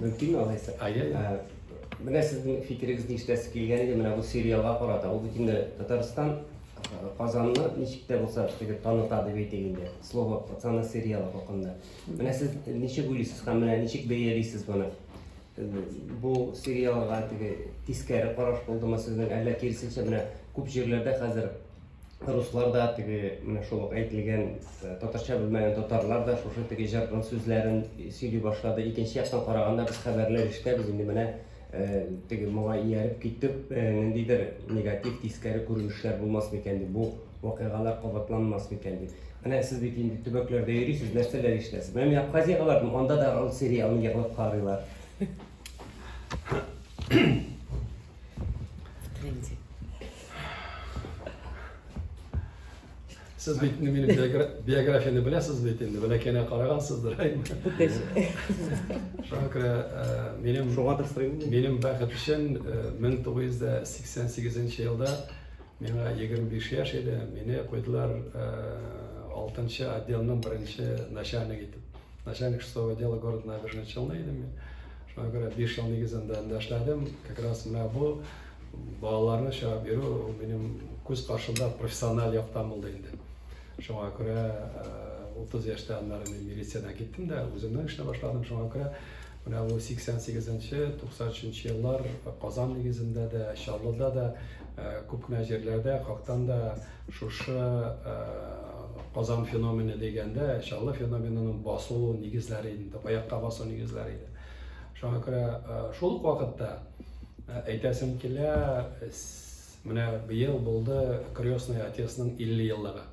Мөмкинме алайса? Әйе. Менә сезнең фикерегезне ишетәсе килгән иде менә бу сериалга карата. Ул бит инде Татарстан Казанны ничек тә булса теге таныта дип әйтик инде. Слово пацана сериалы хакында. Менә сез ничек уйлыйсыз һәм менә ничек бәялисез моны? Бу сериалга теге тискәре караш булдымы сезнең, әллә киресенчә менә күп җирләрдә хәзер руслар да теге менә шул ук әйтелгән татарча белмәгән татарлар да шушы теге җырның сүзләрен сөйли башлады. Икенче яктан караганда без хәбәрләр ишетәбез инде менә теге моңа ияреп китеп ниндидер негатив тискәре күренешләр булмас микән дип, бу вакыйгалар кабатланмас микән дип. Менә сез бит инде төбәкләрдә йөрисез, нәрсәләр ишетәсез? Менә мин Абхазиягә бардым, анда да ул сериалны егылып карыйлар. В тренде. Сез бит инде минем биографияне беләсез бит инде, бәләкәйне карагансыздыр. Шуңа күрә минем Шуңа да сорыйм. Минем бәхет өчен 1988 елда миңа 25 яшь иде, мине куйдылар 6 отделның беренче начальник итеп. Начальник 6 отдела города Набережные Челны идем мин. Шуңа күрә 5 ел нигезендә анда эшләдем. Как раз менә бу балаларны чыгарып йөрү ул минем күз каршында профессиональ яктан булды инде. Шуңа күрә 30 яшьтә аннары мин милициядән киттем дә, үземнең эшне башладым. Шуңа күрә менә бу 88-нче, 93 еллар Казан нигезендә дә, Чаллыда да, күп кенә җирләрдә хактан да шушы Казан феномены дигәндә Чаллы феноменының басу нигезләре инде, аякка басу нигезләре иде. Шуңа күрә шул ук вакытта әйтәсем килә, менә быел булды Крестный отецның 50 еллыгы.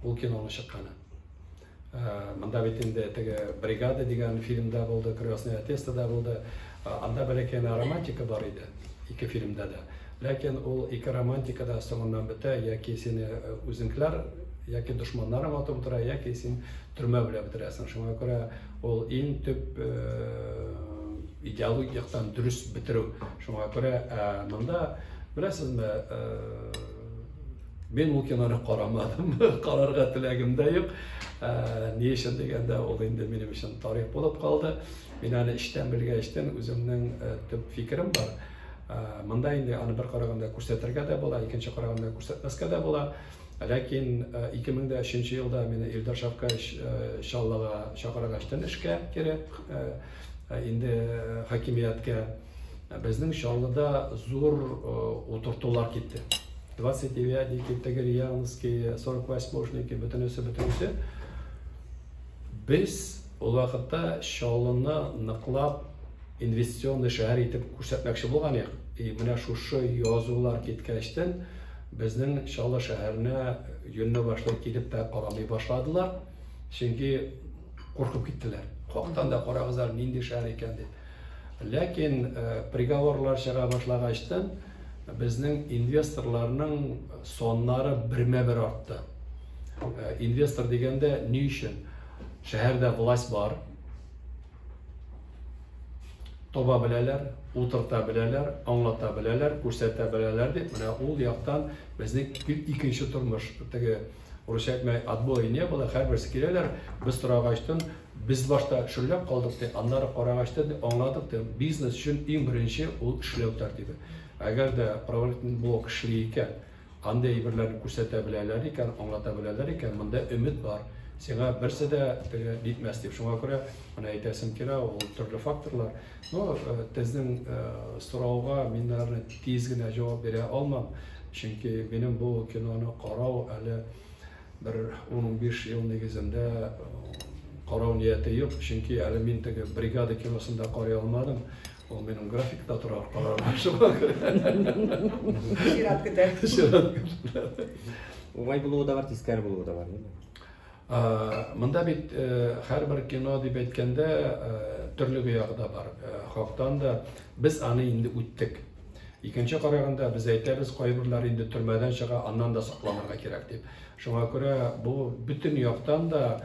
Ул киноның чыкканы. Монда бит инде теге Бригада дигән фильмда булды, Крестный отец да булды. Анда бәләкәй генә романтика бар иде, ике фильмда да. Ләкин ул ике романтика да соңыннан бетә, яки сине үзеңкеләр, яки дошманнарың атып утыра, яки син төрмә белән бетерәсең. Шуңа күрә ул иң төп идеологик яктан дөрес бетерү. Шуңа күрә монда, беләсезме, мин ул киноны карамадым, карарга теләгем дә юк. Ни өчен дигәндә, ул инде минем өчен тарих булып калды. Мин аны эчтән белгәчтән үземнең төп фикерем бар. Монда инде аны бер караганда күрсәтергә дә була, икенче караганда күрсәтмәскә дә була. Ләкин 2003 елда мине Илдар Шавкаевич Чаллыга чакыргачтан эшкә кире, инде хакимияткә безнең Чаллыда зур утыртулар китте. 29-ники, Тагильянский, 48-шники, бөтенесе, бөтенесе. Без ул вакытта Чаллыны ныклап инвестиционный шәһәр итеп күрсәтмәкче булган идек. И менә шушы язулар киткәчтен безнең Чаллы шәһәренә юньле башлы килеп тә карамый башладылар. Чөнки куркып киттеләр. Хактан да карагыз әле, нинди шәһәр икән дип. Ләкин приговорлар чыга башлагачтан безнең инвесторларның саннары бермә-бер артты. Инвестор дигәндә ни өчен? Шәһәрдә власть бар, таба беләләр, утырта беләләр, аңлата беләләр, күрсәтә беләләр дип, менә ул яктан безнең икенче тормыш, теге урысча әйтмәй, отбоя не было, һәрберсе киләләр, без торагачтын, без башта шөлләп калдык ди, аннары карагачтын ди, аңладык ди, бизнес өчен иң беренче ул эшләү тәртибе. Әгәр дә правительный блок эшли икән, андый әйберләрне күрсәтә беләләр икән, аңлата беләләр икән, монда өмет бар. Сиңа берсе дә теге нитмәс дип. Шуңа күрә менә әйтәсем килә, ул төрле факторлар. Но сезнең сорауга мин, наверное, тиз генә җавап бирә алмам. Чөнки минем бу киноны карау әле бер 10-15 ел нигезендә карау нияте юк. Чөнки әле мин теге Бригада киносын да карый алмадым. Ул минем графикта тора карарга, шуңа күрә. Чират көтә. Чират көтә. Уңай булуы да бар, тискәре булуы да бар, әйеме? Монда бит һәрбер кино дип әйткәндә төрле ягы да бар. Хактан да без аны инде үттек. Икенче караганда без әйтәбез, кайберләр инде төрмәдән чыга, аннан да сакланырга кирәк дип. Шуңа күрә бу бөтен яктан да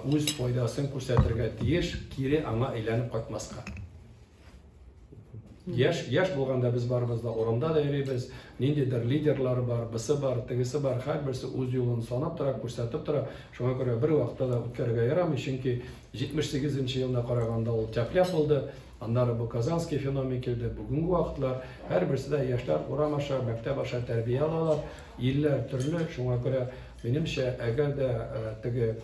үз файдасын күрсәтергә тиеш, кире аңа әйләнеп кайтмаска. Яшь, яшь булганда без барыбыз да урамда да йөрибез, ниндидер лидерлар бар, бысы бар, тегесе бар, һәрберсе үз юлын санап тора, күрсәтеп тора. Шуңа күрә бер вакытта да үткәрергә ярамый, чөнки 78 нче елына караганда ул тяп-ляп булды. Аннары бу Казанский феномен килде. Бүгенге вакытлар һәрберсе дә яшьләр урам аша, мәктәп аша тәрбия алалар. Илләр төрле, шуңа күрә, минемчә, әгәр дә теге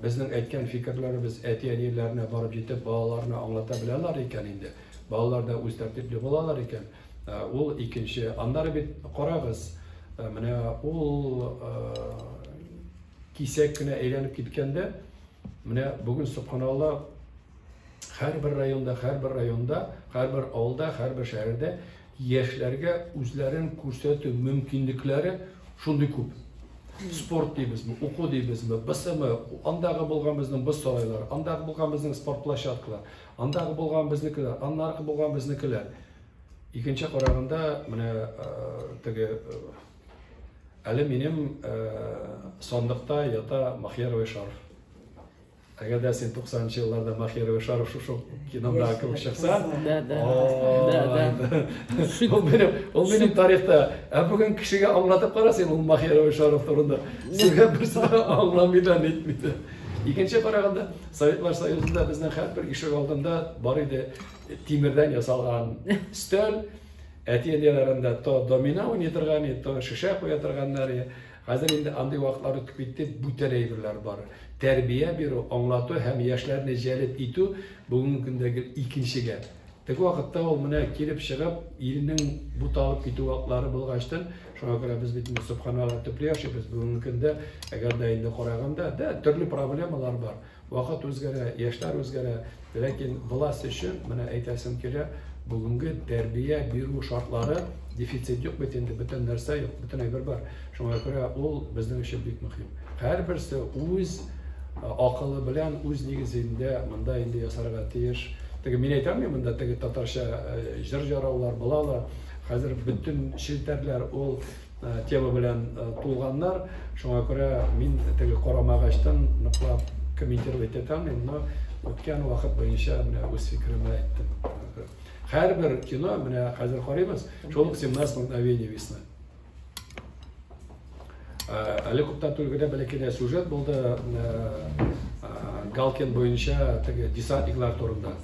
безнең әйткән фикерләребез әти-әниләренә барып җитеп, балаларына аңлата беләләр икән инде, балалар да үз тәртипле булалар икән, ул икенче. Аннары бит карагыз, менә ул кисәк кенә әйләнеп киткәндә, менә бүген, сөбханалла, һәрбер районда, һәрбер районда, һәрбер авылда, һәрбер шәһәрдә яшьләргә үзләрен күрсәтү мөмкинлекләре шундый күп. Спорт дибезме, уку дибезме, БСМ, андагы булган безнең боз сарайлар, андагы булган безнең спорт площадкалар, андагы булган безнекеләр, аннаркы булган безнекеләр. Икенче караганда, менә теге әле минем сандыкта ята мохеровый шарф. Әгәр дә син 90 елларда мохеровый шарф шушы кинодагы кебек чыкса, Да, да. Да, да. Ул минем тарихта. Ә бүген кешегә аңлатып кара син ул мохеровый шарф турында. Сезгә берсе дә аңламый да, нитми дә. Икенче караганда, Советлар Союзында безнең һәрбер ишек алдында бар иде тимердән ясалган өстәл. Әти-әниләрендә то домино уйный торган, то шешә куя торганнар. Хәзер инде андый вакытлар үтеп китте, бүтән әйберләр бар. Тәрбия бирү, аңлату һәм яшьләрне җәлеп итү бүгенге көндәге икенчегә. Теге вакытта ул менә килеп чыгып, илнең буталып китү вакытлары булгачтын, шуңа күрә без бит инде сөбханалла төпле яшибез бүгенге көндә, әгәр дә инде караганда, да, төрле проблемалар бар. Вакыт үзгәрә, яшьләр үзгәрә, ләкин власть өчен менә әйтәсем килә, бүгенге тәрбия бирү шартлары дефицит юк бит инде, бөтен нәрсә юк, бөтен әйбер бар. Шуңа күрә ул безнең өчен бик мөһим. Һәрберсе үз акылы белән үз нигезендә монда инде ясарга тиеш. Теге мин әйтәм монда теге татарча җыр җыраулар булалар. Хәзер бөтен челтәрләр ул тема белән тулганнар. Шуңа күрә мин теге карамагачтан ныклап комментировать итә алмыйм, но үткән вакыт буенча менә үз фикеремне әйттем. Һәрбер кино, менә хәзер карыйбыз, шул ук 17 мгновений весны. Әле күптән түгел генә бәләкәй сюжет булды Галкин буенча теге десантниклар турында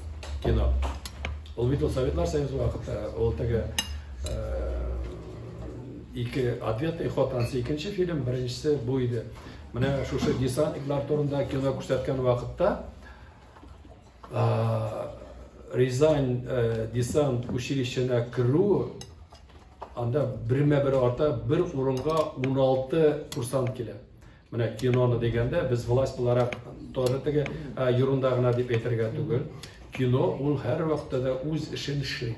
кино. Ул бит ул Советлар Союзы вакытта, ул теге ике ответный ход ансы икенче фильм, беренчесе бу иде. Менә шушы десантниклар турында кино күрсәткән вакытта Рязань десант училищесына керү анда бермә-бер арта, бер урынга 16 курсант килә. Менә киноны дигәндә без власть буларак тоже теге ерунда гына дип әйтергә түгел. Кино ул һәр вакытта да үз эшен эшли.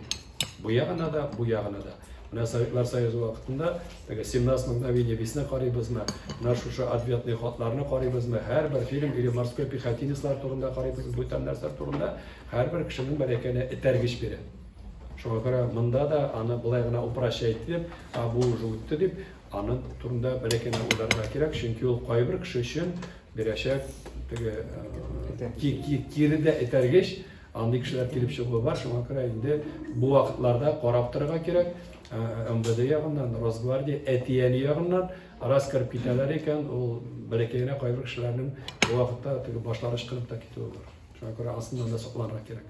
Бу ягына да, бу ягына да. Менә Советлар Союзы вакытында теге 17 мгновений весны карыйбызмы, менә шушы ответный хатларны карыйбызмы, һәрбер фильм или морской пехотинецлар турында карыйбыз, бүтән нәрсәләр турында һәрбер кешенең бәләкәйне этәргеч бирә. Шуңа күрә монда да аны болай гына упрощать итеп, а бу уже үтте дип, аның турында бәләкәйне уйларга кирәк, чөнки ул кайбер кеше өчен бирәчәк теге кире дә этәргеч, андый кешеләр килеп чыгуы бар. Шуңа күрә инде бу вакытларда карап торырга кирәк. МВД ягыннан, Росгвардия, әти-әни ягыннан раз кереп китәләр икән, ул бәләкәй генә кайбер кешеләрнең бу вакытта теге башлары ычкынып та китүе бар. Шуңа күрә астыннан да сакланырга кирәк.